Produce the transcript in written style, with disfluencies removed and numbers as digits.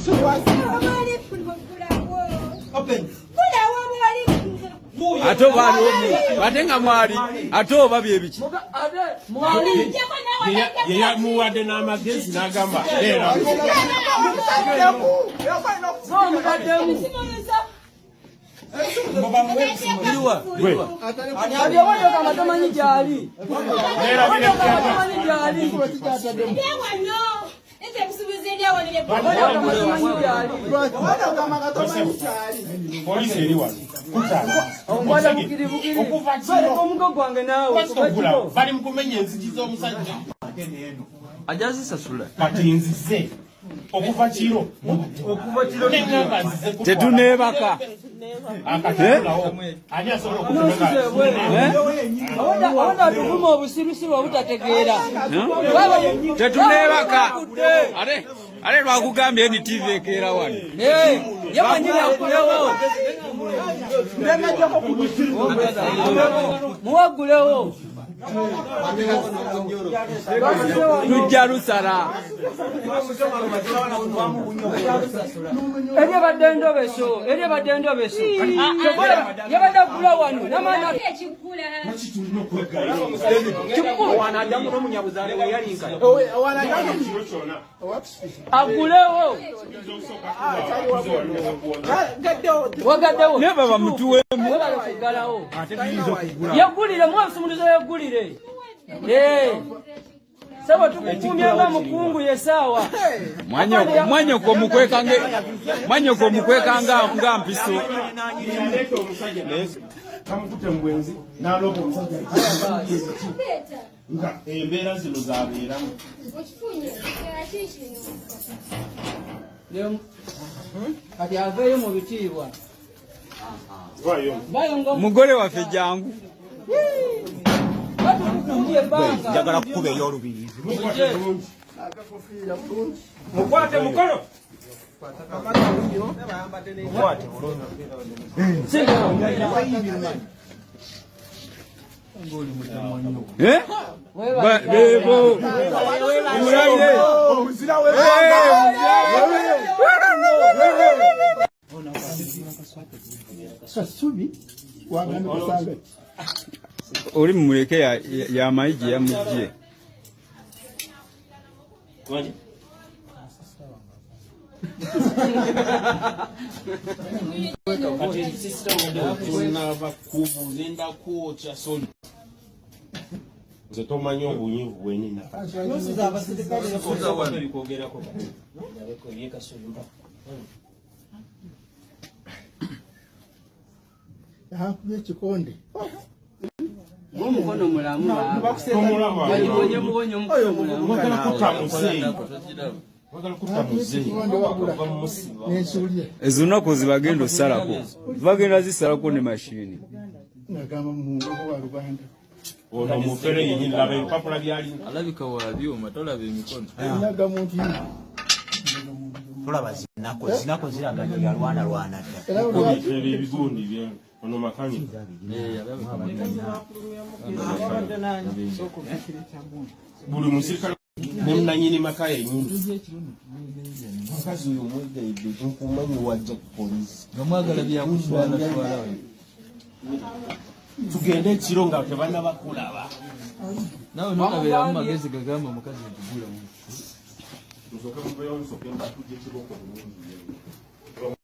Ate oba aliwo, ate nga mwali, ate oba byebiki? Yeyamuwadde n'amagezi n'agamba leero. Kati tomanyi gyali. Tomanyi gyali. Polisi eri wano. Omukwata bukiri bukiri. Omugo gwange naawe. Bali mu kumenya enzigi z'omusajja. Ajja zisasula. Kati nzize okuva kiro. Okuva kiro. Neŋŋamba nzize kutwala. Tetuneebaka. Akatulawo. Ani asobola okutunga? Awonda atuvuma obusirusiru obutategeera. Tetuneebaka. Ate ate lwakugambye NTV ekeera wano. Ye mwenyini agulewo. Muwagulewo. Tujja lusala. Eri ebadde endobeso, eri ebadde endobeso. Yabadde agula wano n'amaanyi. Agulewo. Wagaddewo. Naye baba mutuweemu. Webale kuggalawo. Yeggulire, muwe ebisumuluzo yeggulire. Eh. Sebo tukukumye nga mukungu yesaawa. Mwanyoko omukweka mwanyoko omukweka nga mpiso. Yaleeta omusajja kamukute mu bwenzi n'aloopa omusajja nga embeera zino zabeeramu. Kati aveeyo mu bitiibwa. Mugole waffe jangu. Batukukumbye ebbanga. Njagala kukuba ey'olubirizi. Mukwate mukono. Eh? Bebo. Mulaire. Kasubi wagambye kusanga ki? Oli mumuleke yamanyi gye yamugye. Kati tunava kubu ngenda kwokya soli. Nze tomanyi obunyivu bwenina. Kwogerako kati. Akubye ekikonde. Omukono mulamu. Tomulaba. Bagibonye mubonye omukono mulamu. Mwagala kutta muzeeyi. Mwagala kutta muzeeyi. Ekikonde wabula. Ova mumusiba. Nensuulye. Ezo nnaku zibagenda osalako. Bagenda zisalako ne mashini. Ngagamba muwongo wa Lubanda. Ono mufere yennyini laba ebipapula by'alina. Alabika wa byuma, tolaba emikono. Ndaga muntu. Tolaba zinako, zinako ziraga nti yalwanalwana dda. Era lwaki Ebyo ebigundi bya ono makanika. Buli musirikale ne munanyini maka yennyini. Mukazi oyo omwegayidde nkumanyi wajja ku poliisi. Nga mwagala byakuswalaswala. Tugende ekiro nga tebannabakulaba. Nawe nokabeeramu magezi gagamba omukazi nti gulamu. Nsooke muveeyo nsooke mbatujje ekiboko bulungi.